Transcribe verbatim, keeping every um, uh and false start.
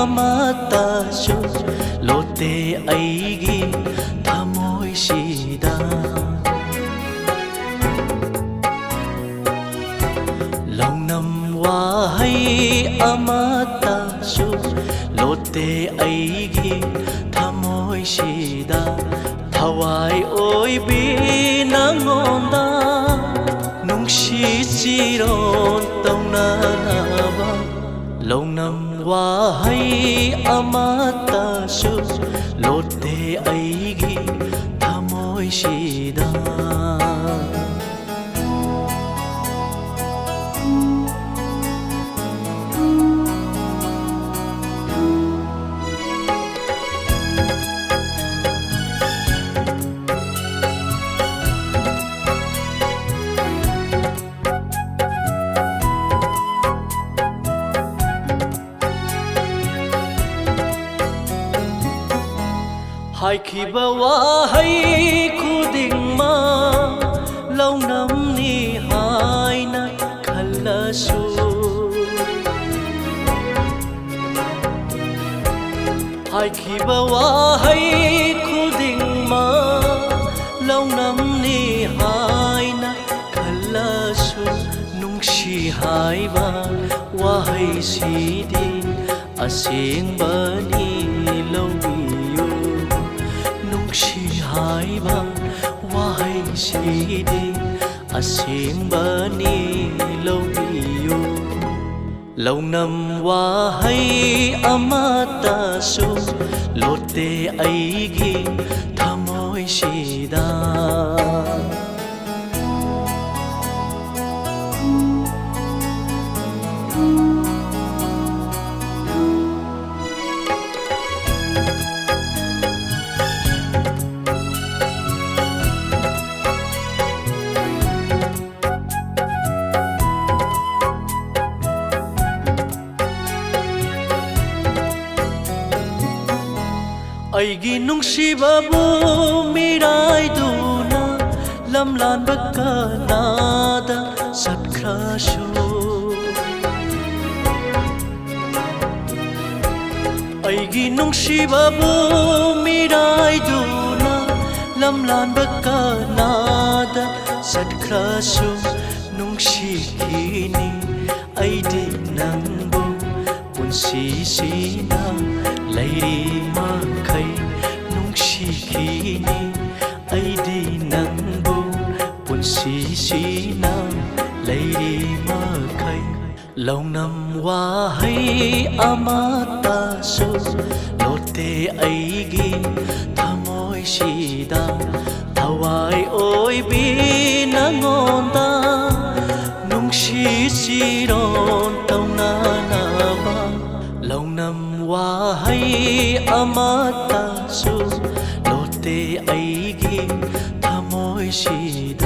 ꯑꯃꯠꯇꯁꯨ ꯂꯣꯠꯇꯦ ꯑꯩꯒꯤ ꯊꯃꯣꯏꯁꯤꯗ꯫ ꯂꯧꯅꯝ ꯋꯥꯍꯩ ꯑꯃꯠꯇꯁꯨ ꯂꯣꯠꯇꯦ ꯑꯩꯒꯤ ꯊꯃꯣꯏꯁꯤꯗ꯫ ꯊꯋꯥꯏ ꯑꯣꯏꯕꯤ ꯅꯉꯣꯟꯗ ꯅꯨꯡꯁꯤ ꯆꯤꯔꯣꯟ ꯇꯧꯅꯅꯕ꯫ ꯂꯧꯅꯝ ꯋꯥꯍꯩ ꯑꯃꯠꯇꯁꯨ ꯂꯣꯠꯇꯦ ꯑꯩꯒꯤ ꯊꯃꯣꯏꯁꯤꯗ꯫ ꯍꯥꯏꯈꯤꯕ ꯋꯥꯍꯩ ꯈꯨꯗꯤꯡꯃꯛ ꯂꯧꯅꯝꯅꯤ ꯍꯥꯏꯅ ꯈꯜꯂꯁꯨ, ꯍꯥꯏꯈꯤꯕ ꯋꯥꯍꯩ ꯈꯨꯗꯤꯡꯃꯛ ꯂꯧꯅꯝꯅꯤ ꯍꯥꯏꯅ ꯈꯜꯂꯁꯨ, ꯅꯨꯡꯁꯤ ꯍꯥꯏꯕ ꯋꯥꯍꯩꯁꯤꯗꯤ ꯑꯁꯦꯡꯕꯅꯤ ꯂꯧꯕꯤꯌꯨ꯫ ꯅꯨꯡꯁꯤ ꯍꯥꯏꯕ ꯋꯥꯍꯩꯁꯤꯗꯤ ꯑꯁꯦꯡꯕꯅꯤ ꯂꯧꯕꯤꯌꯨ꯫ ꯂꯧꯅꯝ ꯋꯥꯍꯩ ꯑꯃꯠꯇꯁꯨ ꯂꯣꯠꯇꯦ ꯑꯩꯒꯤ ꯊꯃꯣꯏꯁꯤꯗ꯫ ꯑꯩꯒꯤ ꯅꯨꯡꯁꯤꯕꯕꯨ ꯃꯤꯔꯥꯏꯗꯨꯅ ꯂꯝꯂꯥꯟꯕ ꯀꯅꯥꯗ ꯆꯠꯈ꯭ꯔꯁꯨ, ꯑꯩꯒꯤ ꯅꯨꯡꯁꯤꯕꯕꯨ ꯃꯤꯔꯥꯏꯗꯨꯅ ꯂꯝꯂꯥꯟꯕ ꯀꯅꯥꯗ ꯆꯠꯈ꯭ꯔꯁꯨ ꯅꯨꯡꯁꯤꯈꯤꯅꯤ꯫ ꯑꯩꯗꯤ ꯅꯪꯕꯨ ꯄꯨꯟꯁꯤꯁꯤꯅ ꯂꯩꯔꯤ ꯃꯈꯩ ꯅꯨꯡꯁꯤꯈꯤꯅꯤ꯫ ꯑꯩꯗꯤ ꯅꯪꯕꯨ ꯄꯨꯟꯁꯤꯁꯤꯅ ꯂꯩꯔꯤ ꯃꯈꯩ꯫ ꯂꯧꯅꯝ ꯋꯥꯍꯩ ꯑꯃꯠꯇꯁꯨ ꯂꯣꯠꯇꯦ ꯑꯩꯒꯤ ꯊꯃꯣꯏꯁꯤꯗ꯫ ꯊꯋꯥꯏ ꯑꯣꯏꯕꯤ ꯅꯉꯣꯟꯗ ꯅꯨꯡꯁꯤ ꯆꯤꯔꯣꯟ ꯇꯧꯅꯅꯕ꯫ ꯂꯧꯅꯝ ꯋꯥꯍꯩ ꯑꯃꯠꯇꯁꯨ ꯂꯣꯠꯇꯦ ꯑꯩꯒꯤ ꯊꯃꯣꯏꯁꯤꯗ꯫